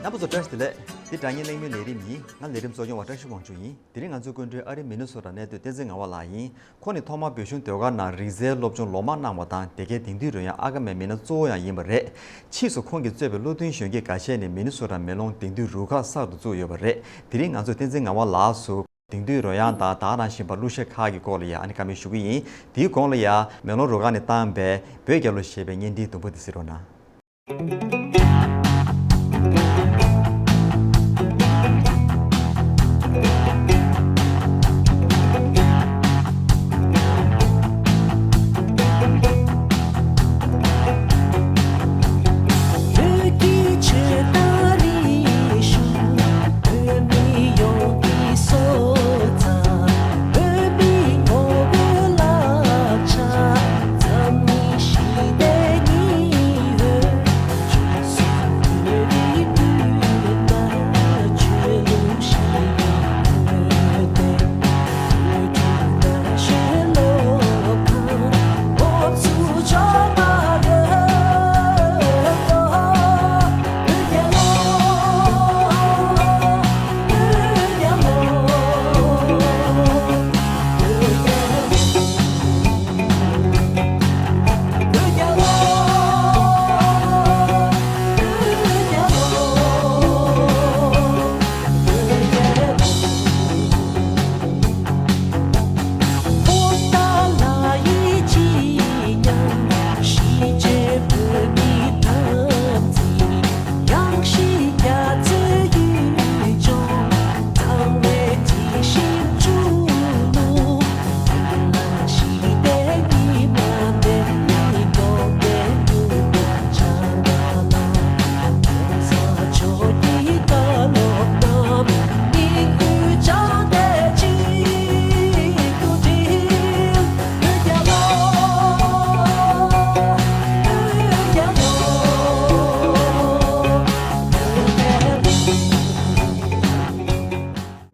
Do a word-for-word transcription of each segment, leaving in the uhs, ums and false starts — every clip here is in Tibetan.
རྣམ་པ་ཚོ་བཀྲ་ཤིས་བདེ་ལེགས། འདི་སྒྲ་སྙན་གླེང་མོལ་ལས་རིམ་ཡིན། ང་ལས་རིམ་གཙོ་སྐྱོང་བ་བཀྲ་ཤིས་དབང་ཕྱུག་ཡིན། དེ་རིང་ང་ཚོའི་སྐུ་མགྲོན་ཨ་རིའི་མི་ནི་སོ་ཊ་གནས་སྡོད་བསྟན་འཛིན་ངག་དབང་ལགས་ཡིན། ཁོང་ནི་ཐོག་མར་བོད་གཞུང་ཟློས་གར་ནང་རིག་རྩལ་སློབ་སྦྱོང་ལོ་མང་གནང་བ་དང་། དེ་གའི་དེང་དུས་རོལ་དབྱངས་ཨ་ཀ་མའི་མི་སྣ་གཙོ་བོ་ཡང་ཡིན་པ་རེད། ཕྱིས་སུ་ཁོང་གིས་གཙོས་པའི་བློ་མཐུན་གཞོན་སྐྱེས་འགའ་ཤས་ནས་མི་ནི་སོ་ཊ་མེ་ལོང་དེང་དུས་རུ་ཁག་གསར་དུ་བཙུགས་ཡོད་པ་རེད། དེ་རིང་ང་ཚོས་བསྟན་འཛིན་ངག་དབང་ལགས་སུ་དེང་དུས་རོལ་དབྱངས་དང་དེ་ག་ནང་བཞིན་པ་གླུ་གཞས་ཁག་གི་སྐོར་ལ་ཡང་ཨ་ནི་བཀའ་མོལ་ཞུ་གི་ཡིན། དེའི་གོང་ལ་ཡང་མེ་ལོང་རུ་ཁག་ནས་བཏང་པའི་བོད་རྒྱལ་ལོ་ཞེས་པའི་བརྙན་འཕྲིན་དུམ་བུ་དེ་གཟིགས་རོགས་གནང་།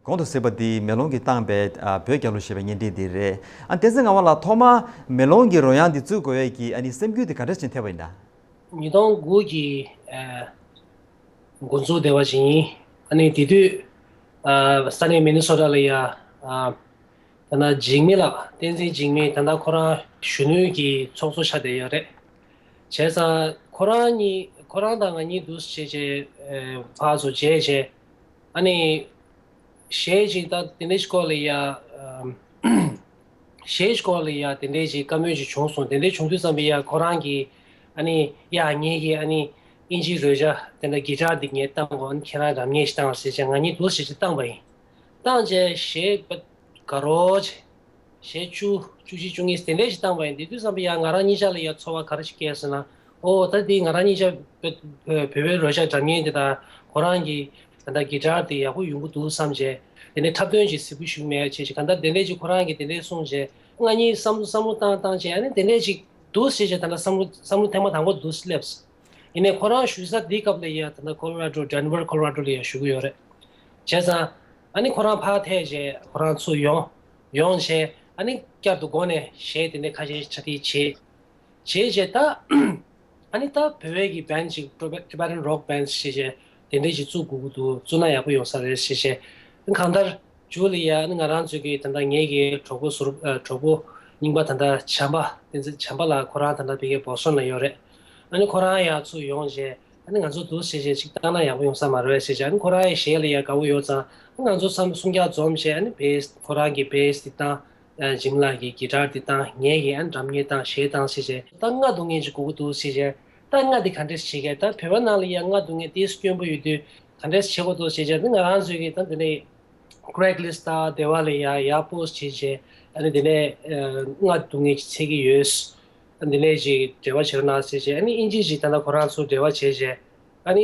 གོང་དུ་གཟིགས་པ་འདི་མེ་ལོང་གིས་བཏང་པའི་ཨ་བོད་རྒྱལ་ལོ་ཞེས་པའི་བརྙན་འཕྲིན་འདི་རེད། ཨ་བསྟན་འཛིན་ངག་དབང་ལགས། ཐོག་མར་མེ་ལོང་གི་རོལ་དབྱངས་འདི་བཙུགས་དགོས་ཡས་ཀྱི་ཨ་ནི་སེམས་འགུལ་འདི་ག་འདྲ་ཞིག་ཐེབས་པ་ཡིན་ན། ཉིས་སྟོང་དགུ་གི་ཨ་འགོ་འཛུགས་བསྡད་པ་ཞིག་ཡིན། ཨ་ནི་དེ་དུས་ཨ་ས་གནས་མི་ནི་སོ་ཊ་ལ་ཡ་ཨ་ད་ལྟ་འཇིགས་མེད་ལགས། བསྟན་འཛིན་འཇིགས་མེད། ད་ལྟ་ཁོ་རང་གཞོན་ནུའི་གི་ཚོགས་གཙོ་ཆགས་བསྡད་ཡོད་རེད། བྱས་ཙང་ཁོ་རང་གཉིས་ཁོ་རང་དང་ང་གཉིས་འདུག་སེ་བྱས་བྱས་ཨ་ཕར་ཚུར་མཇལ་བྱས། ཨ་ནི་གཞས་ཅིག་ད་དེ་འདྲའི་སྐོར་ལ་ཡ་ཨམ་གཞས་སྐོར་ལ་ཡ་དེ་འདྲའི་ཅིག་བཀའ་མོལ་ཅིག་བྱུང་སོང་། དེ་འདྲའི་བྱུང་དུས་ཙམ་པ་ཡ་ཁོ་རང་གིས་ཨ་ནི་ཡ་ངེད་ཀྱིས་ཨ་ནི་ཨིན་ཇིའི་རོལ་ཆ་དེ་འདྲ་གི་ཊར་འདི་ངས་བཏང་གོ། ཨ་ནི་ཁྱེད་རང་རབ་གནས་ཤིག་བཏང་ཟེར་བྱས་ང་གཉིས་འདུག་སེ་ཅིག་བཏང་པ་ཡིན། བཏང་བྱས་གཞས་དགའ་རོགས་བྱས། གཞས་བཅུ་བཅུ་གཅིག་བཅུ་གཉིས་དེ་འདྲས་ཞིག་བཏང་པ་ཡིན། དེ་དུས་ཙམ་པ་ཡང་ང་རང་གཉིས་ཆ་ལ་ཡང་ཚོར་བ་ག་རེ་ཞིག་སྐྱེས་ཟེར་ན། ཨོ་ད་འདི་ང་རང་གཉིས་ཆ་བོད་བོད་པའི་རོལ་ཆ་འགྲམ་ངེས་དེ་དང་ཁོ་རང་གི་ད་ལྟ་གི་ཊར་དེ་ཡག་པོ་ཡོང་གི་འདུག་བསམ་བྱས། དེ་ནས་འཁྲབ་སྟོན་ཅིག་གཟིགས་པོ་ཞུ་མེད་བྱས་ཅིག་གང་ལྟར་དེ་འདྲས་ཅིག་ཁོ་རང་གིས་དེ་འདྲས་གསུངས་བྱས། ང་གཉིས་བསམ་བློ་བསམ་བློ་བཏང་བཏང་བྱས། ཨ་ནི་དེ་འདྲས་ཅིག་འདུག་ཟེར་བྱས་ད་ལྟ་བསམ་བློ་བསམ་བློ་ཐེངས་མ་དང་པོ་འདུག་སླེབས། ཡིན་ནའི་ཁོ་རང་བཞུགས་ས་འདི་སྐབས་ལ་ཡ་ད་ལྟ་ཁོ་ལོ་ར་ཌོ། ཌེན་ཝར་ཁོ་ལོ་ར་ཌོ་ལ་ཡ་བཞུགས་ཀྱི་ཡོད་རེད། བྱས་ཙང་ཨ་ནི་ཁོ་རང་ཕར་ཐད་བྱས་ཁོ་རང་ཚུར་ཡོང་། ཡོང་བྱས་ཨ་ནི་བསྐྱར་དུ་སྒོ་ནས་གཞས་དེ་འདྲ་ཁ་ཤས་ཆ་དེ་བྱས། བྱས་བྱས་ད་ཨ་ནི་ད་བོད་པའི་གི་བན་ཅིག་ཊི་བེ་ཊན་རོག་བན་ཞེས་བྱས་དེ་འདྲ་ཞིག་བཙུགས་དགོས་ཀྱི་འདུག་བཙུགས་ན་ཡག་པོ་ཡོང་ས་རེད་ཞེས་བྱས། གང་ལྟར་མཇུག་ལ་ཡ་ཨ་ནི་ང་རང་ཚོའི་གི་ད་ལྟ་ངེད་ཀྱི་གྲོགས་པོ་ཟུར་ཨ་གྲོགས་པོ་རྙིང་པ་ད་ལྟ་བྱམས་པ་བསྟན་འཛིན་བྱམས་པ་ལགས། ཁོ་རང་ད་ལྟ་ཕ་གིའི་བོ་སི་ཊོན་ལ་ཡོད་རེད། ཨ་ནི་ཁོ་རང་ཡང་ཚུར་ཡོང་བྱས། ཨ་ནི་ང་ཚོ་འདུག་སེ་བྱས་ཅིག་བཏང་ན་ཡག་པོ་ཡོང་ས་མ་རེད་ཟེར་བྱས། ཨ་ནི་ཁོ་རང་ཡང་གཞས་ལ་ཡང་དགའ་བོ་ཡོད་ཙང་ང་ཚོ་མཚམས་སུམ་བརྒྱ་འཛོམས་བྱས། ཨ་ནི་བེ་སི་ཁོ་རང་གི་བེ་སི་དེ་བཏང་། ཨ་འཇིམ་ལགས་ཀྱི་གི་ཊར་དེ་བཏང་། ངེད་ཀྱི་ཨ་ནི་ཌྲམ་ངེད་བཏང་། གཞས་བཏང་ཟེར་བྱས། ད་རྔ་རྡུང་མཁན་ཅིག་དགོས་ཀྱི་འདུག་ཟེར་བྱས། ད་རྔ་དེ་ག་འདྲས་བྱེད་གས། ད་བོད་པ་ནང་ལ་ཡང་རྔ་རྡུང་མཁན་ཏོག་ཙམ་དཀོན་པོ་ཡོད་དུས་ག་འདྲས་བྱེད་དགོས་འདུག་ཟེར་བྱས། ད་ང་རང་ཚོའི་གི་ད་འདི་ནས་ཀྲེག་ལི་སི་ཊི་དང་དེ་པ་ལ་ཡ་ཡར་པོ་སི་ཊི་བྱས་བྱས། ཨ་ནི་དེ་ནས་ཨ་རྔ་རྡུང་མཁན་ཅིག་འཚོལ་གྱི་ཡོད། ཨ་འདི་ནས་ཅིག་འབྲེལ་བ་བྱེད་རོགས་གནང་ཟེར་བྱས། ཨ་ནི་ཨིན་ཇི་ཅིག་ད་ལྟ་ཁོ་རང་ཚོ་འབྲེལ་བ་བྱས་བྱས། ཨ་ནི་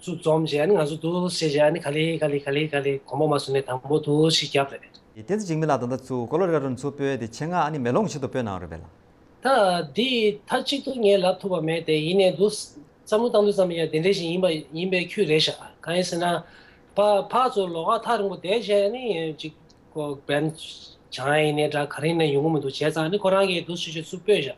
ཚུར་འཛོམས་བྱས། ཨ་ནི་ང་ཚོ་འདུག་སེ་བྱས། ཨ་ནི་ག་ལེ་ག་ལེ་ག་ལེ་ག་ལེ་དགོངས་པ་མ་ཚོམས་ནས་དང་པོ་འདུག་སེ་བརྒྱབ་རེད། བསྟན་འཛིན་འཇིགས་མེད་ལགས་ད་ལྟ་ཚུར་ཀོ་ལོ་ར་ཌོ་ནས་ཚུར་སྤོས་ཏེ་ཆེད་མངགས་ཨ་ནི་མེ་ལོང་གི་ཆེད་དུ་སྤོས་གནང་བ་རེད་པས་ལགས། ད་འདི་མཐའ་གཅིག་ཏུ་ངས་ལབ་ཐུབ་པ་མེད་དེ། ཡིན་ནའི་འདུག་བསམ་བློ་བཏང་དུས་ཙམ་ཡ་དེ་འདྲ་ཞིག་ཡིན་པ་ཡིན་པའི་ཁུལ་རེད་ཤག་གང་ཡིན་ཟེར་ན། ཕར་ཕར་ཚུར་ལོགས་ཀ་ཐག་རིང་པོ་བསྡད་བྱས་ནི་ཅིག་ཀོ་བན་སྦྱང་ཡ་ཡིན་ནའི་འདྲ་ག་རེ་ཡིན་ནའི་ཡོང་གི་མི་འདུག་བྱས་ཙང་ནི་ཁོ་རང་གིས་འདུག་སེ་ཚུར་སྤོས་བཞག་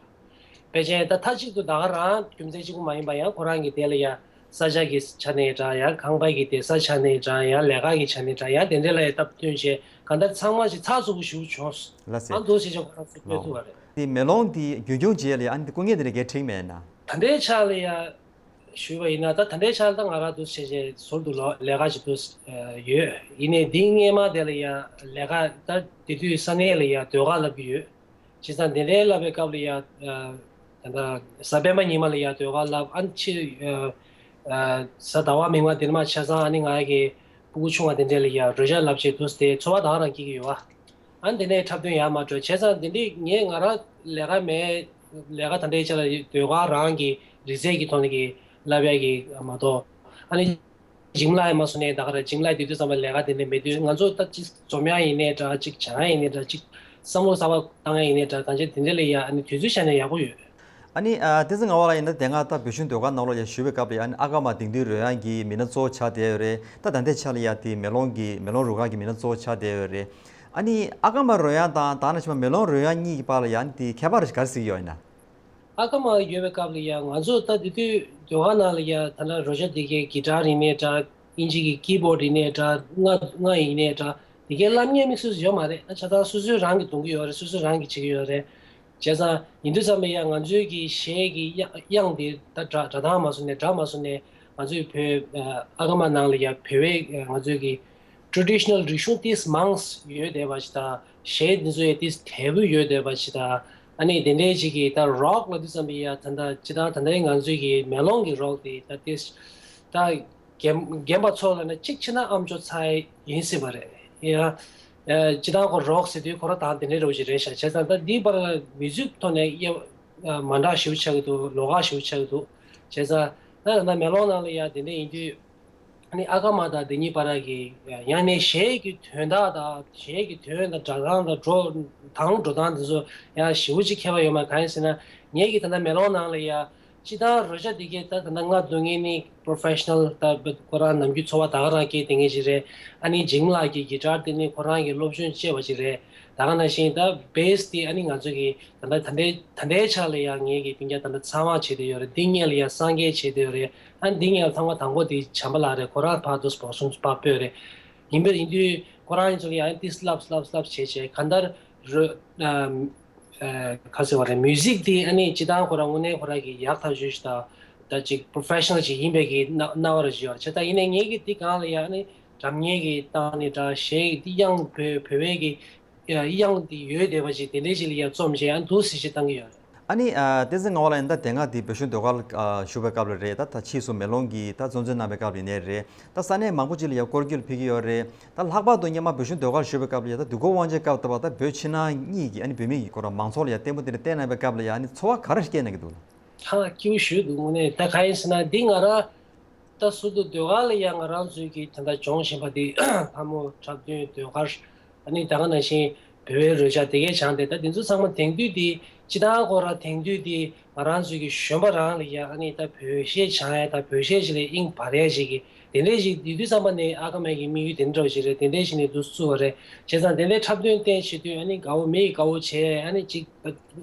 ཕལ་ཆེར་ད་མཐའ་གཅིག་ཏུ་ད་ག་རང་རྒྱུ་མཚན་གཅིག་པུ་མ་ཡིན་པ་ཡང་ཁོ་རང་གིས་དེ་ལ་ཡ་ ས་ཆ་གི་ཆ་ནས་འདྲ་ཡང་ཁང་པ་གི་བསྡད་ས་ཆ་ནས་འདྲ་ཡང་ལས་ཀ་གི་ཆ་ནས་འདྲ་ཡང་དེ་འདྲ་ལ་ཡང་སྟབས་བསྟུན་བྱས་གང་ལྟར་ཚང་མ་ཞིག་ཚགས་ཚུད་པོ་ཞིག་བྱུང་། ལ་སེ། ཨ་འདུག་བྱས་ཀྱང་ཁོ་རང་ཚོ་སྤོས་ཐུབ་པ་རེད། དེ་མེ་ལོང་དེ་རྒྱུན་སྐྱོང་བྱེད་ཡ་ལ་ཡང་དེ་སྐུ་ངལ་དེ་འདྲ་གས་འཕྲད་མེད་ན། ད་ལྟའི་ཆ་ལ་ཡ་ཞུས་པ་ཡིན་ན་ད་ད་ལྟའི་ཆ་ལ་ད་ང་རང་འདུག་བྱས་བྱས་ཟུར་དུ་ལོ་ལས་ཀ་ཞིག་འདུག་ཡོད། ཡིན་ནའི་འདི་སྔས་མ་དེ་ལ་ཡ་ལས་ཀ་ད་དེ་དུས་ས་གནས་ལ་ཡ་ཟློས་གར་ལབ་ཀྱི་ཡོད། བྱས་ཙང་དེ་འདྲའི་ལབ་པའི་སྐབས་ལ་ཡ། ད་ལྟ་གཟའ་སྤེན་པ་ཉི་མ་ལ་ཡ་ཟློས་གར་ལབ་ཨ་ནི་ཕྱི། གཟའ་ཟླ་བ་མིག་དམར་དེ་ནས་མར་ཆ་ཚང་ཨ་ནི་ང་གི་སྤུ་གུ་ཆུང་བ་དེ་འདྲ་ལ་ཡ་རོལ་ཆ་ལབ་བྱས་འདུག་སྟེ་འཚོ་བ་ད་ག་རང་སྐྱེལ་གྱི་ཡོད་བ། ཨ་ནི་དེ་ནས་འཁྲབ་སྟོན་ཡར་མར་འགྲོ་བྱས་ཙང་དེ་འདྲའི་ངས་ང་རང་ལས་ཀ་མེད། ལས་ཀ་ད་ལྟའི་ཆ་ལ་ཟློས་གར་རང་གི་རིག་རྩལ་གྱི་ཐོག་ནས་ཀྱི་ལབ་ཡ་གི་མ་གཏོགས་ཨ་ནི། ཇིམ་ལ་ཡང་མ་སོང་ནས་ད་ག་ར་ཇིམ་ལ་དེ་དུས་ཙམ་པ་ལས་ཀ་དེ་འདྲ་མེད་དུས་ང་ཚོ་ད་ཅིག་འཛོམས་ཡ་ཡིན་ནའི་འདྲ་ཅིག་སྦྱང་ཡ་ཡིན་ནའི་འདྲ་ཅིག་བསམ་བློ་གསར་པ་བཏང་ཡ་ཡིན་ནའི་འདྲ་གང་ཅི་དེ་འདྲ་ལ་ཡ་ཨ་ནི་དུས་ཚོད་བཞག་ན་ཡག་པོ་ཡོད། ཨ་ནི་ཨ་བསྟན་འཛིན་ངག་དབང་ལགས་ཡིན་ན་དེ་སྔ་ད་བོད་གཞུང་ཟློས་གར་ནང་ལོགས་ལ་ཞུགས་པའི་སྐབས་ལ་ཡ་ཨ་ནི་ཨ་ཀ་མ་དེང་དུས་རོལ་དབྱངས་ཀྱི་མི་སྣ་གཙོ་བོ་ཆགས་བསྡད་ཡོད་རེད། ད་ད་ལྟའི་ཆ་ལ་ཡ་དེ་མེ་ལོང་གི་མེ་ལོང་རུ་ཁག་གི་མི་སྣ་གཙོ་བོ་ཆགས་བསྡད་ཡོད་རེད། ཨ་ནི་ཨ་ཀ་མ་རོལ་དབྱངས་དང་ད་ནང་བཞིན་མེ་ལོང་རོལ་དབྱངས་གཉིས་ཀྱི་བར་ལ་ཡ་ཨ་ནི་དེ་ཁྱད་པར་ག་རེ་གཟིགས་ཡོད་ཡིན་ན། ཨ་ཀ་མ་ཡོད་པའི་སྐབས་ལ་ཡང་ང་ཚོ་ད་དེ་དུས་ཟློས་གར་ནང་ལ་ཡང་ད་ལྟ་རོལ་ཆ་དེ་གའི་གི་ཊར་ཡིན་ནའི་འདྲ། དབྱིན་ཇི་གི་ཀི་བོཌ་ཡིན་ནའི་འདྲ། རྔ་རྔ་ཡིན་ནའི་འདྲ། དེ་གའི་བསླབ་མཁན་དམིགས་བསལ་ཡོད་མ་རེད། ཨ་ཆ་ཚང་སོ་སོས་རང་གིས་རྡུང་གི་ཡོད་རེད། སོ་སོས་རང་གིས་བྱེད་ཀྱི་ཡོད་རེད། བྱས་ཙང་ཡིན་དུས་ཙམ་པ་ཡང་ང་ཚོའི་གི་གཞས་ཀྱི་དབྱངས་དབྱངས་དེ་ད་སྒྲ་སྒྲ་གདངས་མ་བཟོ་ནས་སྒྲ་མ་བཟོ་ནས་ང་ཚོའི་བོད་ཨ་ཀ་མ་ནང་ལ་ཡང་བོད་པའི་ང་ཚོའི་གི་ཊེ་རེ་ཌི་ཤི་ནལ་རིག་གཞུང་ཏིས་མང་ཡོད་བསྡད་པ་ཞིག་དང་གཞས་འདི་ཚོ་ཡང་ཏིས་དལ་བུ་ཡོད་བསྡད་པ་ཞིག་དང་། ཨ་ནི་དེ་འདྲའི་ཅིག་གི་ད་རོག་ལབ་དུས་ཙམ་པ་ཡ་ད་ད་ཅི་ད་ད་ལྟའི་ང་ཚོའི་གི་མེ་ལོང་གི་རོག་དེ་ད་ཏིས་ད་རྒན་རྒན་པ་ཚོ་ལ་ནི་གཅིག་ཕྱིན་ན་ཨམ་ཅོག་ཚ་ཡིན་སྲིད་པ་རེད་ཡ། ཅི་ད་ཁོ་རོག་ཟེར་དུས་ཁོ་ར་ད་དེ་འདྲའི་རོག་ཅིག་རེད་ཤག་བྱས་ཙང་ད་འདིའི་བར་ལ་མིའུ་ཟིག་ཐོག་ནས་དབྱེ་མ་འདྲ་ཞིག་ཆགས་ཀྱི་འདུག་ལོགས་ཀ་ཞིག་ཆགས་ཀྱི་འདུག་བྱས་ཙང་ད་ད་མེ་ལོང་ནང་ལ་ཡ་དེ་འདྲ་ཡིན་དུས། ཨ་ནི་ཨ་ཀ་མ་དང་དེ་གཉིས་བར་གྱི་ཡང་ནས་གཞས་ཀྱི་དོན་དག་དང་གཞས་ཀྱི་དོན་དང་སྒྲ་གདངས་དང་འགྲོ་དང་འགྲོ་སྟངས་དེ་ཚོ་ཡང་ཞེ་པོ་ཅིག་ཁྱད་པར་ཡོད་མ་རེད། གང་ཡིན་ཟེར་ན་ངེད་ཀྱི་ད་ལྟ་མེ་ལོང་ནང་ལ་ཡ་སྤྱིར་བཏང་རོལ་ཆ་འདི་གས་ད་ད་ལྟ་རྔ་རྡུང་མཁན་ནི་པོ་རོ་ཕེ་ཤི་ནལ་ད་ཁོ་རང་ནམ་རྒྱུན་འཚོ་བ་ད་ག་རང་སྐྱེལ་བསྡད་མཁན་ཞིག་རེད། ཨ་ནི་ཇིམ་ལགས་ཀྱི་གི་ཊར་དེ་ནི་ཁོ་རང་གི་སློབ་སྦྱོང་སྤྱད་པ་ཞིག་རེད། ད་ག་ནང་བཞིན་ད་བེ་སི་དེ་ཨ་ནི་ང་ཚོ་གི་ད་ལྟ་ད་ལྟའི་ད་ལྟའི་ཆ་ལ་ཡང་ངེད་ཀྱི་སྤུན་ཀྱག་ད་ལྟ་ཚང་མ་བྱེད་བསྡད་ཡོད་རེད། འདི་སྔོན་ལ་ཡང་སངས་རྒྱས་བྱེད་བསྡད་ཡོད་རེད། ཨ་འདི་ངས་ལ་ཐང་བ་དང་པོ་འདི་བྱམས་པ་ལགས་རེད། ཁོ་རང་ཕར་དུ་སྤོ་སོང་ཕར་སྤོས་རེད། ཡིན་པས་ཡིན་དུས་ཁོ་རང་ཡིན་ཚོ་ལ་ཡང་ཏིས་ལབ་ལབ་ལབ་བྱས་བྱས་གང་ལྟར་རོ་ཨམ་ཨ་ག་ཟེར་བ་རེད། མིའུ་ཟིག་འདི་ཨ་ནི་སྤྱིར་བཏང་ཁོ་རང་དངོས་གནས་ཁོ་རང་གི་ཡག་ཐག་ཆོད་ཞིག་དང་ད་ཅིག་པོ་རོ་ཕེ་ཤི་ནལ་ཅིག་ཡིན་པའི་གི་སྣང་སྣང་བ་རེ་ཞིག་ཡོད་རེད། བྱས་ཙང་ཡིན་ནའི་ངེད་ཀྱི་འདི་སྒང་ལ་ཡང་ཨ་ནི་སྒྲ་སྙན་གྱི་སྟངས་ནས་འདྲ་གཞས་ཀྱི་འདི་དབྱངས་བོད་བོད་པའི་གི་དབྱངས་དེ་ཡོད་བསྡད་པ་ཅིག་དེ་འདྲའི་ཞིག་ལ་ཡང་རྩོམ་བྱས་ཨ་འདུག་སེ་ཞིག་བཏང་གི་ཡོད་རེད། ཨ་ནི་ཨ་བསྟན་འཛིན་ངག་དབང་ལགས་ཡིན་ད་དེ་སྔ་དེ་བོད་གཞུང་ཟློས་གར་ཨ་ཞུགས་པའི་སྐབས་ལ་རེད། ད་ད་ཕྱིས་སུ་མེ་ལོང་གི་ད་གཙོ་འཛིན་གནང་བའི་སྐབས་ལ་ཡིན་ནའི་རེད། ད་ས་གནས་མང་པོ་ཅིག་ལ་ཡང་སྐོར་སྐྱོད་ཕེབས་ཀྱི་ཡོད་རེད། ད་ལྷག་པར་དུ་སྔོན་མ་བོད་གཞུང་ཟློས་གར་ཞུགས་པའི་སྐབས་ལ་ཡང་ད་དུས་འཁོར་དབང་ཆེན་སྐབས་ད་བར་ད་བོད་ཕྱི་ནང་གཉིས་ཀྱི་ཨ་ནི་བོད་མི་ཡི་སྐོར་མང་ཚོགས་ལ་ཡང་ལྟད་མོ་དེ་འདྲ་བསྟན་གནང་བའི་སྐབས་ལ་ཡང་ཨ་ནི་ཚོར་བ་ག་རེ་སྐྱེས་གནང་གི་འདུག་ད་སྐྱིད་པོ་ཞེ་པོ་འདུག་དངོས་གནས་ད་གང་ཡིན་ཟེར་ན་འདི་ང་རང་ད་ཟུར་དུ་ཟློས་གར་ལ་ཡང་ང་རང་ཚོའི་གི་ད་ལྟ་སྦྱོང་བཞིན་པ་འདི་ལྷ་མོ་འཁྲབ་སྟོན་ཟློས་གར། ཨ་ནི་ད་ག་ནང་བཞིན་བོད་པའི་རོལ་ཆ་དེ་གའི་སྦྱངས་ཏེ་ད་འདི་ཚོ་ཚང་མ་དེང་དུས་འདི་སྤྱིར་བཏང་ཁོ་རང་དེང་དུས་འདི་ང་རང་ཚོའི་གི་གཞོན་པ་རང་ལ་ཡང་ཨ་ནི་ད་བོད་གཞས་སྦྱང་ཡ་ད་བོད་གཞས་ཞིག་ལ་དབྱིངས་འབར་ཡ་ཞིག་གི་དེ་འདྲས་ཞིག་དེ་དུས་ཙམ་པ་ནས་ཨ་ཀ་མའི་གི་དམིགས་ཡུལ་དེ་འདྲ་ཞིག་རེད། དེ་འདྲས་ཞིག་ནས་འདུག་བཙུགས་པ་རེད། བྱས་ཙང་དེ་འདྲའི་འཁྲབ་སྟོན་བསྟན་བྱེད་དུས་ཨ་ནི་དགའ་བོ་མི་ཡི་དགའ་བོ་བྱས་ཨ་ནི་ཅིག་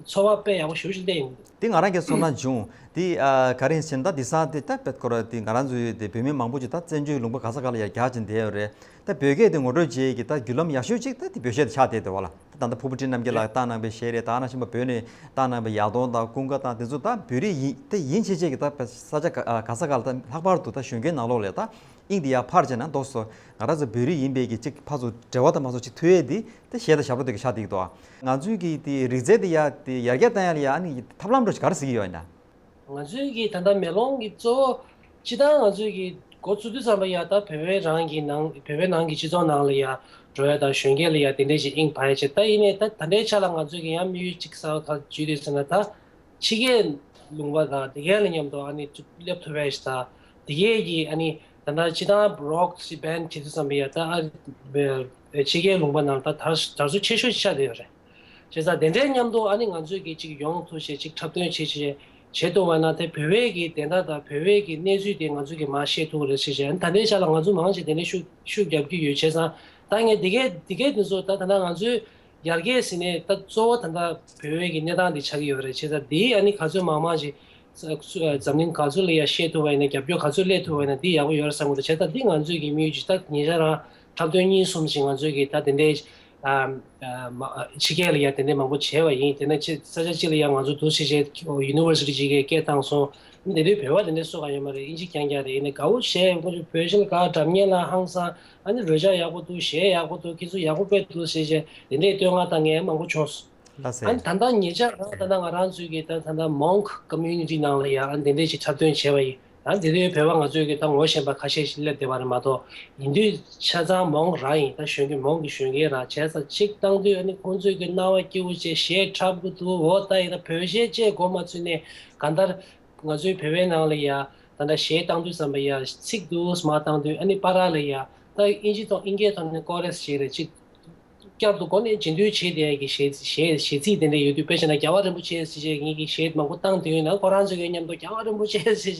ཚོར་བ་དཔེ་ཡག་པོ་ཞེ་པོ་ཞིག་སླེབས་ཡོང་གི་འདུག་དེ་ང་རང་གི་ཚོར་སྣང་བྱུང་། དེ་ཨ་ག་རེ་ཡིན་ཟེར་ན་ད་དེང་སང་དེ་ད་དཔེ་ཁོ་ར་དེ་ང་རང་ཚོའི་དེ་བོད་མི་མང་པོ་ཅིག་ད་བཙན་བྱོལ་ལུང་པ་ག་ས་ག་ལ་ཡར་རྒྱག་ཅིང་བསྡད་ཡོད་རེད། ད་བོད་སྐད་དེ་ངོ་སྤྲོད་བྱེད་ཀྱི་ད་བརྒྱུད་ལམ་ཡག་ཤོས་ཅིག་ད་དེ་བོད་གཞས་དེ་ཆགས་བསྡད་འདུག་བ་ལ། ད་ད་ལྟ་ཕུར་བུ་བཀྲིས་རྣམ་རྒྱལ་ལགས་བཏང་གནང་པའི་གཞས་རེད། ད་ནང་བཞིན་པ་བོད་ནས་བཏང་གནང་པའི་ཡག་སྟོང་དང་ཀུན་དགའ་དང་དེ་ཚོ་ད་བོད་རིགས་ཡིན་དེ་ཡིན་བྱས་བྱས་ཀྱི་ད་ས་ཆ་ག་ག་ས་ག་ལ་ད་ལྷག་པར་དུ་ད་གཞོན་སྐྱེས་ནང་ལོགས་ལ་ད་དབྱིངས་དེ་ཡར་འཕར་བྱས་ན་འདུག་སོ། ང་རང་ཚོ་བོད་རིགས་ཡིན་པའི་གི་ཅིག་ཕར་ཚུར་འབྲེལ་བ་དང་མ་སོགས་ཅིག་མཐུད་ཡས་དེ་ད་གཞས་དང་ཞབས་བྲོ་དེ་གི་ཆགས་བསྡད་ཀྱི་འདུག་ང་ཚོའི་གི་དེ་རིག་རྩལ་དེ་ཡར་དེ་ཡར་རྒྱས་བཏང་ཡ་ལ་ཡ་ཨ་ནི་ཐབས་ལམ་འདྲ་ཞིག་ག་རེ་གཟིགས་ཀྱི་ཡོད་ཡིན་ན། ང་ཚོའི་གི་ད་ལྟ་མེ་ལོང་གི་གཙོ་བོ་སྤྱིར་བཏང་ང་ཚོའི་གི་འགོ་བཙུགས་དུས་ཙམ་པ་ཡ་ད་བོད་པའི་རང་གི་ནང་བོད་པའི་ནང་གི་སྤྱི་ཚོགས་ནང་ལ་ཡ་འགྲོ་ཡ་དང་གཞོན་སྐྱེས་ལ་ཡ་དེ་འདྲས་ཞིག་དབྱིངས་འཕར་ཡ་བྱས། ད་ཡིན་ནའི་ད་ད་ལྟའི་ཆ་ལ་ང་ཚོའི་གི་ཡང་དམིགས་ཡུལ་གཅིག་གསར་པ་ག་རེ་བརྗོད་དེ་ཟེར་ན་ད་ཕྱི་རྒྱལ་ལུང་པ་དང་དེ་གའི་ལ་མཉམ་དུ་ཨ་ནི་ཅིག་སླེབས་ཐུབ་ཡ་ཞིག་དང་དེ་གའི་གི་ཨ་ནི་ད་ལྟ་སྤྱིར་བཏང་རོག་ཞིག་བེན་བྱེད་དུས་ཙམ་པ་ཡ་ད་ཨ་ཕྱི་རྒྱལ་ལུང་པ་ནང་ད་དར་དར་སྲོལ་ཆེ་ཤོས་ཤིག་ཆགས་བསྡད་ཡོད་རེད། བྱས་ཙང་དེ་འདྲའི་མཉམ་དུ་ཨ་ནི་ང་ཚོས་ཀྱི་ཅིག་ཡོང་ཐུབ་བྱས་ཅིག་འཁྲབ་སྟོན་བྱེད་བྱེད་བྱེད་ཐུབ་པ་ན་དེ་བོད་པའི་གི་བདེན་མཐའ་དང་བོད་པའི་གི་གནས་ཚུལ་དེ་ང་ཚོས་ཀྱི་མར་ཤེས་ཐུབ་ཀྱི་རེད་ཟེར་བྱས། ཨ་ནི་ད་ལྟའི་ཆ་ལ་ང་ཚོ་མང་ཆེ་དེ་འདྲའི་ཤུགས་ཤུགས་རྒྱབ་ཀྱི་ཡོད། བྱས་ཙང་ད་ངས་དེ་གའི་དེ་གའི་དེ་ཚོ་ད་ད་ལྟ་ང་ཚོའི་ཡར་རྒྱས་ཟེར་ནས་ད་གཙོ་བོ་ད་ལྟ་བོད་པའི་གི་གནས་སྟངས་དེ་ཆགས་ཀྱི་ཡོད་རེད། བྱས་ཙང་དེའི་ཨ་ནི་ག་ཚོད་མང་མང་ཞིག་ འཛམ་གླིང་ག་ཚོད་ལ་ཡ་ཤེས་ཐུབ་པ་ཡིན་ན། རྒྱབ་སྐྱོར་ག་ཚོད་སླེབས་ཐུབ་པ་ཡིན་ན། འདི་ཡག་པོ་ཡོད་རེད་བསམ་གི་འདུག་བྱས་ཙང་འདི་ང་ཚོས་ཀྱི་དམིགས་ཡུལ་ཅིག་ད་ཉེ་ཆར་རང་འཁྲབ་སྟོན་གཉིས་གསུམ་ཞིག་ང་ཚོས་ཀྱི་ད་དེ་འདྲའི་ཨ་ཨ་མ་ཕྱི་རྒྱལ་ལ་ཡ་དེ་འདྲའི་མང་པོ་བྱས་པ་ཡིན། དེ་ནས་ཕྱི་ས་ཆ་གཅིག་ལ་ཡ་ང་ཚོ་འདུག་སེ་བྱས་ཡུ་ནི་ཝར་སི་ཊི་གཅིག་གི་སྐད་བཏང་སོང་། དེ་དུས་བོད་པ་དེ་འདྲའི་སུ་གང་ཡོད་མ་རེད། དབྱིན་ཇི་རྐྱང་རྐྱང་རེད། ཡིན་ནའི་དགའ་བོ་བྱས། ཁོང་ཚོ་བོད་གཞས་ལ་དགའ། སྒྲ་སྙན་ལ་ཧང་སང་། ཨ་ནི་རོལ་ཆ་ཡག་པོ་འདུག་གཞས་ཡག་པོ་འདུག་ཁྱེད་ཚོ་ཡག་པོ་དཔེ་འདུག་ཟེར་བྱས་དེ་འདྲའི་བསྟོད་བསྔགས་བཏང་མཁན་མང་པོ་བྱུང་སོང་། ལགས་སེ། ཨ་ནི་ད་ལྟ་ཉེ་ཆར་རང་ད་ལྟ་ང་རང་ཚོའི་གི་ད་ད་ལྟ་མོང་ཀོ་མིའུ་ནི་ཊི་ནང་ལ་ཡང་ཨ་ནི་དེ་འདྲས་ཅིག་འཁྲབ་སྟོན་བྱས་པ་ཡིན། ཨ་ནི་དེ་དུས་བོད་པ་ང་ཚོའི་གི་ད་ངོ་ཤེས་པ་ཁ་ཤས་ཤིག་སླེབས་བསྡད་པ་རེད་མ་གཏོགས། ཡིན་དུས་ཆ་ཚང་མོང་རང་ཡིན། ད་གཞོན་སྐྱེས་མོང་གི་གཞོན་སྐྱེས་རང་བྱས་ཙང་ཅིག་བཏང་དུས། ཨ་ནི་ཁོང་ཚོའི་གི་རྣ་བ་སྐྱིད་པོ་བྱས་གཞས་འཁྲབ་གི་འདུག་འོ་ད་ཡིན་ད་བོད་གཞས་བཅས་མགོ་མ་ཚོས་ནས་གང་ལྟར་ང་ཚོའི་བོད་པའི་ནང་ལ་ཡ་ད་ལྟ་གཞས་བཏང་དུས་ཙམ་པ་ཡ་ཚིག་འདུག་མ་བཏང་དུས། ཨ་ནི་པར་ལ་ཡ་ད་དབྱིན་ཇི་ཐོག་དབྱིན་སྐད་ཐོག་ནས་ཀོ་རེ་སི་ཞིག་རེད། ཅིག་བསྐྱར་དུ་སྒོ་ནས་རྗེས་མཐུད་བྱེད་བསྡད་ཀྱི་གཞས་གཞས་གཞས་ཚིག་དེ་འདྲ་ཡོད་དུས། དཔེ་བྱས་ན་རྒྱལ་བ་རིན་པོ་ཆེ་ཟེར་བྱས་ངེད་ཀྱིས་གཞས་མང་པོ་བཏང་དུས་ན་ཁོ་རང་ཚོ་གི་མཉམ་དུ་རྒྱལ་བ་རིན་པོ་ཆེ་ཟེར་བྱས་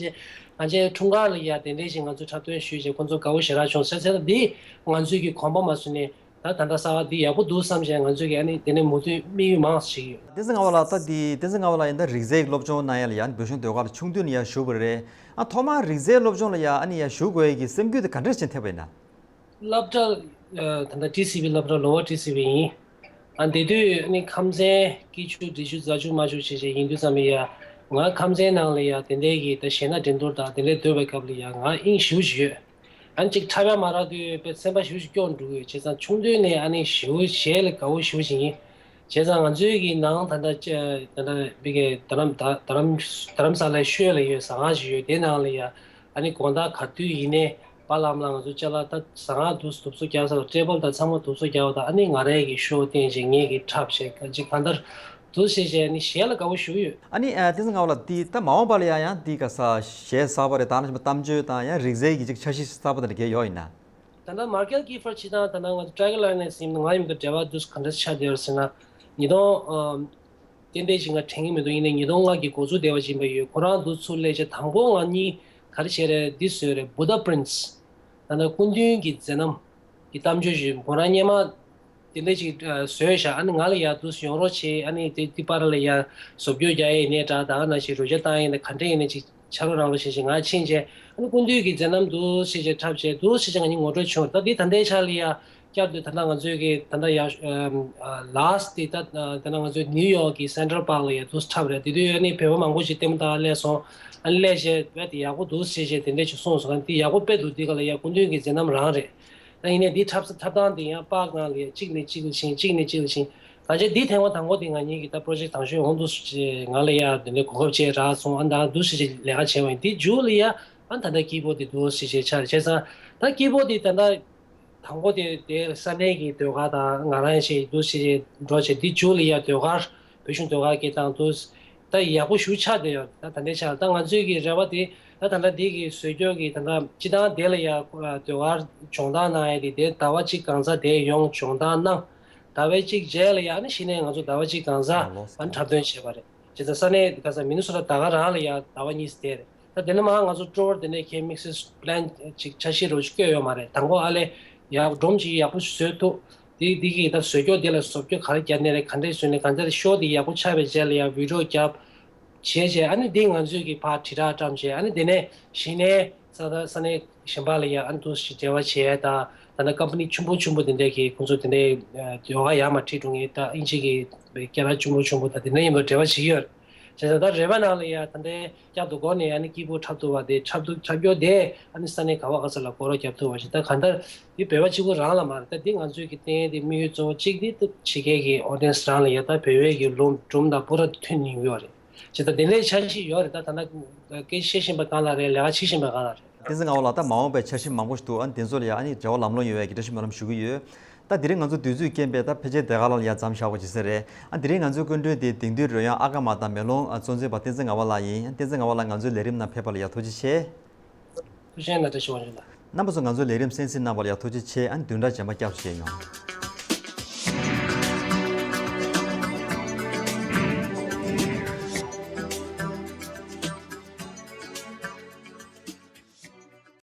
ང་ཚོའི་འཁྲུངས་སྐར་ལ་ཡ་དེ་འདྲས་ཞིག་ང་ཚོས་འཁྲབ་སྟོན་ཞུས་བྱས་ཁོ་ཚོ་དགའ་བོ་ཞེ་དྲག་བྱུང་ཟེར་ཟེར། ད་འདི་ང་ཚོས་ཀྱི་གོམ་པ་མ་བཟོས་ནས་ད་ད་ལྟ་གསར་པ་འདི་ཡག་པོ་འདུག་བསམ་བྱས་ང་ཚོས་ཀྱི་ཨ་ནི་དེ་ནས་མུ་མཐུད་དམིགས་ཡུལ་མང་ཞིག་ཡོད། བསྟན་འཛིན་ངག་དབང་ལགས། ད་འདི་བསྟན་འཛིན་ངག་དབང་ལགས་ཡིན་ད་རིག་རྩལ་གྱི་སློབ་སྦྱོང་གནང་ཡ་ལ་ཡ་བོད་གཞུང་ཟློས་གར་ལ་ཆུང་དུས་ནས་ཡ་ཞུགས་པ་རེད། ཨ་ཐོག་མར་རིག་རྩལ་སློབ་སྦྱོང་ལ་ཡ་ཨ་ནི་ཡ་ཞུགས་དགོས་ཡ་གི་སེམས་འགུལ་དེ་ག་འདྲ་ཞིག་ཐེབས་པ་ཡིན་ན། སློབ་གྲྭ་ཨ་ད་ལྟ་ཊི་སི་ཝི་སློབ་གྲྭ། ལོ་ཝར་ཊི་སི་ཝི་ཡིན། ཨ་དེ་དུས་ཨ་ནི་ཁམས་ཚན་སྐྱིད་ཆུ་འབྲི་ཆུ་རྫ་ཆུ་རྨ་ཆུ་བྱས་བྱས་ཡིན་དུས་ཙམ་པ་ཡ་ང་ཁམས་ཚན་ནང་ལ་ཡ་དེ་འདྲའི་གི་ད་གཞས་སྣ་འགྲན་བསྡུར་དང་དེ་འདྲའི་སྡོད་པའི་སྐབས་ལ་ཡ་ང་དབྱིངས་ཞེ་པོ་ཅིག་ཡོད། ཨ་ནི་ཅིག་འཁྲབ་ཡ་མ་རག་དུས་དཔེ་སེམས་པ་ཞེ་པོ་ཅིག་སྐྱོ་འགྲོ་གི་ཡོད། བྱས་ཙང་ཆུང་དུས་ནས་ཨ་ནི་ཞེ་པོ་གཞས་ལ་དགའ་བོ་ཞེ་པོ་ཅིག་ཡིན། བྱས་ཙང་ང་ཚོའི་གི་ནང་ད་ལྟ་ཅ་ད་ལྟ་མི་གི་རྡ་རམ་ད་རྡ་རམ་རྡ་རམ་ས་ལའི་ཤོད་ལ་ཡོད་ཟ་ཁང་ཞིག་ཡོད། དེ་ནང་ལ་ཡ་ཨ་ནི་དགོང་དག་ག་དུས་ཡིན་ནའི་པཱ་ལགས་ཨ་མ་ལགས་ང་ཚོ་ཅ་ལག་ད་ཟ་ཁང་དུ་དུབ་སོ་རྒྱག་ས་ལ་ཊེ་བལ་དང་ཚང་མ་དུབ་སོ་རྒྱག་པ་དང་ཨ་ནི་ང་རའི་གི་ཤོ་བསྟན་ཅིག་ངེད་ཀྱི་འཁྲབ་བྱས་ག་ཅིག་གང་ལྟར་དུ་བྱས་བྱས་ཨ་ནི་གཞས་ལ་དགའ་བོ་ཞེ་པོ་ཡོད། ཨ་ནི་ཨ་བསྟན་འཛིན་ངག་དབང་ལགས་འདི་ད་མ་འོངས་པ་ལ་ཡང་ཡང་འདི་ག་ས་གཞས་གསར་པ་རེད། ད་ནང་བཞིན་པ་གཏམ་བརྗོད་དང་ཡང་རིག་རྩལ་གྱི་ཅིག་འཆར་གཞི་གསར་པ་དེ་འདྲ་གས་ཡོད་ཡིན་ན། ད་ལྟ་མར་ཀེལ་ཀི་ཧྥར་སྤྱི་བཏང་ད་ལྟ་ང་ཚོ་ཊའི་གར་ལའོན་ནས་ཡིན་ང་ཡིན་གྱི་འབྲེལ་བ་འདུག་ག་འདྲ་ཆགས་བསྡད་ཡོད་ཟེར་ན། ཉིས་སྟོང་ཨམ་ཏན་ཏན་ཞིག་ང་དྲན་གྱི་མི་འདུག་ཡིན་ནའི་ཉིས་སྟོང་ལྔ་གི་འགོ་ཚུགས་བསྡད་པ་ཅིག་ཡིན་པ་ཡོད། ཁོ་རང་འདུག་ཚུར་སླེབས་བྱས་དང་པོ་ང་གཉིས་ག་རེ་བྱས་རེད། འདི་བཟོས་རེད། བུ་དྷ་པྲིན་སི། ད་ལྟ་སྐུ་མདུན་གྱི་མཛད་རྣམ་གྱི་གཏམ་བརྗོད་ཞིག་ཁོ་རང་སྔོན་མ་དེ་འདྲ་ཅིག་ཨ་བཟོས་ཤག་ཨ་ནི་ང་ལ་ཡར་འདུག་ཡོང་རོགས་བྱེད། ཨ་ནི་དེ་དེ་པར་ལ་ཡར་བཟོ་བཅོས་རྒྱག་ཡས་ནས་འདྲ་ད་ག་ནང་བཞིན་རོལ་ཆ་བཏང་ཡས་ནས་ག་འདྲ་ཡིན་ནས་ཅིག་ཕྱག་རོགས་རང་རོགས་བྱེད་ཅིག་ང་ཕྱིན་བྱས་ཨ་ནི་སྐུ་མདུན་གྱི་མཛད་རྣམ་འདུག་སེ་བྱས་འཁྲབ་བྱས་འདུག་སེ་བྱས་ང་གཉིས་ངོ་སྤྲོད་བྱུང་། ད་འདི་ད་ལྟའི་ཆ་ལ་ཡ་བསྐྱར་དུ་ད་ལྟ་ང་ཚོའི་གི་ད་ལྟ་ཡ་ལཱ་སི་ཊི་དེ་ད་ད་ལྟ་ང་ཚོའི་ནིའུ་ཡོག་གི་སེན་ཊརལ་པཱག་ལ་ཡ་འདུག་འཁྲབ་རེད། དེ་དུས་ཨ་ནི་བོད་པ་མང་པོ་ཞིག་ལྟད་མོ་ལྟ་ག་སླེབས་སོང་། ཨ་ནི་སླེབས་བྱས་བོད་དེ་ཡག་པོ་འདུག་སེ་བྱས་དེ་འདྲས་ཅིག་གསུངས་སོང་། ཨ་ནི་འདི་ཡག་པོ་དཔེ་འདུག་འདི་ག་ལ་ཡ་སྐུ་མདུན་གྱི་མཛད་རྣམ་རང་རེད། ད་ཡིན་ནའི་འདི་འཁྲབ་ས་འཁྲབ་སྟངས་འདི་ཡང་པར་ནང་ལ་ཡ་གཅིག་ནས་གཅིག་ལ་ཕྱིན་གཅིག་ནས་གཅིག་ལ་ཕྱིན། ད་ཆ་འདི་ཐེངས་མ་དང་པོ་འདི་ང་གཉིས་ཀྱི་ད་པྲོ་ཇེག་དང་ཤོས་འོང་འདུག་ཟེར་ང་ལ་ཡ་འདི་འདྲའི་གོ་སྐབས་ཅིག་རག་སོང་། ཨ་ད་འདུག་སེ་ལས་ཀ་བྱས་པ་ཡིན། འདི་མཇུག་ལ་ཡ་ཨ་ད་ལྟ་སྐྱིད་པོ་འདི་འདུག་སེ་བྱས་ཆགས་བྱས་ཙང་ད་སྐྱིད་པོ་འདི་ད་ལྟ་དང་པོ་དེ་དེ་ས་གནས་ཀྱི་ཟློས་གར་དང་ང་རང་ཞིག་འདུག་སེ་བྱས་འགྲོ་བྱས་འདི་མཇུག་ལ་ཡ་ཟློས་གར་བོད་གཞུང་ཟློས་གར་གྱི་དང་དུ་ད་ཡག་པོ་ཞེ་པོ་ཆགས་བསྡད་ཡོད། ད་ད་ལྟའི་ཆར་ད་ང་ཚོའི་གི་རེ་བ་དེ་ད་ད་ལྟ་འདི་གི་བཟོ་བཅོས་ཀྱི་ད་ལྟ་སྤྱི་བཏང་དེ་ལ་ཡ་ཟློས་གར་སྦྱོང་བརྡར་གནང་ཡ་དེ་དེ་ཟླ་བ་གཅིག་གང་ཚ་དེ་ཡོང་སྦྱོང་བརྡར་གནང་། ཟླ་བའི་གཅིག་རྗེས་ལ་ཡ་ཨ་ནི་གཞི་ནས་ང་ཚོ་ཟླ་བ་གཅིག་གང་ཚ་ཨ་ནི་འཁྲབ་སྟོན་བྱས་པ་རེད། བྱས་ཙང་ས་གནས་ག་ས་མི་ནི་སོ་ཊ་ད་ག་རང་ལ་ཡ་ཟླ་བ་གཉིས་དེ་རེད། ད་དེ་ནས་མར་ང་ཚོ་སྤྲོ་བོར་དེ་ནས་ཁྱེད་དམིགས་བསལ་པི་ལན་ཅིག་འཆར་གཞི་རོ་ཅིག་བཀོད་ཡོད་མ་རེད། དང་པོ་ཨ་ལས་ཡག་སྒྲོམ་ཅིག་ཡག་པོ་བཟོས་ཐུབ། དེ་དེ་གི་ད་བཟོ་བཅོས་དེ་ལ་བཟོ་བཅོས་ག་རེ་བརྒྱབ་ནས་རེད། ག་འདྲས་བཟོས་ནས་ག་འདྲས་ཤོ་དེ་ཡག་པོ་ཆགས་པའི་རྗེས་ལ་ཡང་བི་ཌི་ཡོ་བརྒྱབ་བྱས་བྱས་ཨ་ནི་དེ་ང་ཚོས་ཀྱི་ཕར་དྲིལ་བསྒྲགས་བཀྲམ་བྱས་ཨ་ནི་དེ་ནས་གཞི་ནས་ས་ད་ས་གནས་གཞན་པ་ལ་ཡང་ཨ་ནི་འདུག་སེ་འབྲེལ་བ་བྱས་ད་ད་ནི་ཀམ་པ་ནི་ཆུང་པོ་ཆུང་པོ་དེ་འདྲས་ཀྱི་ཁོང་ཚོ་དེ་འདྲས་ཡོ་ག་ཡར་མར་ཁྲིད་འགྲོ་མཁན་ད་དབྱིན་ཇི་གི་སྐད་གྲགས་ཆུང་པོ་ཆུང་པོ་ད་དེ་འདྲས་མཉམ་དུ་འབྲེལ་བ་བྱེད་ཀྱི་ཡོད་རེད། བྱས་ཙང་ད་རེ་བ་ནང་ལ་ཡང་ད་ལྟའི་བསྐྱར་དུ་སྒོ་ནས་ཨ་ནི་སྐྱིད་པོ་འཁྲབ་ཐུབ་པ་དེ་འཁྲབ་ཐུབ་འཁྲབ་རྒྱུ་དེ་ཨ་ནི་ས་གནས་ག་བ་ག་ས་ལ་སྐོར་ར་རྒྱབ་ཐུབ་པ་ཞིག་ད་གང་ལྟར་འདི་བོད་པ་གཅིག་པུ་རང་ལ་མ་རེད། ད་འདི་ང་ཚོའི་གི་ཏན་ཏན་དམིགས་ཡུལ་གཙོ་བོ་གཅིག་འདི་ཕྱི་རྒྱལ་གི་ཨོ་ཌི་ཡེན་སི་རང་ལ་ཡ་ད་བོད་པའི་གི་ལུང་སྒྲུང་དང་པུ་ར་ཐོན་ནས་ཡོད་རེད། ཅེས་ད་དེ་འདྲའི་འཆར་གཞི་ཡོད་རེད། ད་ད་ན་སྐད་ཆ་བཤད་བཞིན་པ་གང་ལ་རེད། ལས་ཀ་བྱེད་བཞིན་པ་གང་ལ་རེད། བསྟན་འཛིན་ངག་དབང་ལགས། ད་མ་འོངས་པའི་འཆར་གཞི་མང་པོ་ཞིག་འདུག་ཨ་ནི་དེ་ཚོ་ལ་ཡང་ཨ་ནི་འབྲེལ་བ་ལམ་ལྷོང་ཡོང་བའི་གི་བཀྲ་ཤིས་སྨོན་ལམ་ཞུ་གི་ཡོད། ད་དེ་རིང་ང་ཚོ་དུས་ཚོད་རྐྱེན་པས་ད་ཕལ་ཆེར་དེ་ག་ལ་ཡ་མཚམས་བཞག་པ་ཅིག་ཟེར་རེད། ཨ་དེ་རིང་ང་ཚོའི་སྐུ་མགྲོན་དེ་དེང་དུས་རོལ་དབྱངས་ཨ་ཀ་མ་དང་མེ་ལོང་གཙོ་འཛིན་པ་བསྟན་འཛིན་ངག་དབང་ལགས་ཡིན། བསྟན་འཛིན་ངག་དབང་ལགས་ང་ཚོའི་ལས་རིམ་ནང་ཕེབས་པ་ལ་ཡ་ཐུགས་རྗེ་ཆེ། ཐུགས་རྗེ་ཆེ་ན་བཀྲ་ཤིས་དབང་ཕྱུག་ལགས། རྣམ་པ་ཚོ་ང་ཚོའི་ལས་རིམ་གསན་གཟིགས་གནང་བ་ལ་ཡ་ཐུགས་རྗེ་ཆེ། ཨ་ནི་བདུན་ཕྲག་རྗེས་མ་བསྐྱར་དུ་མཇལ་ཡོང་།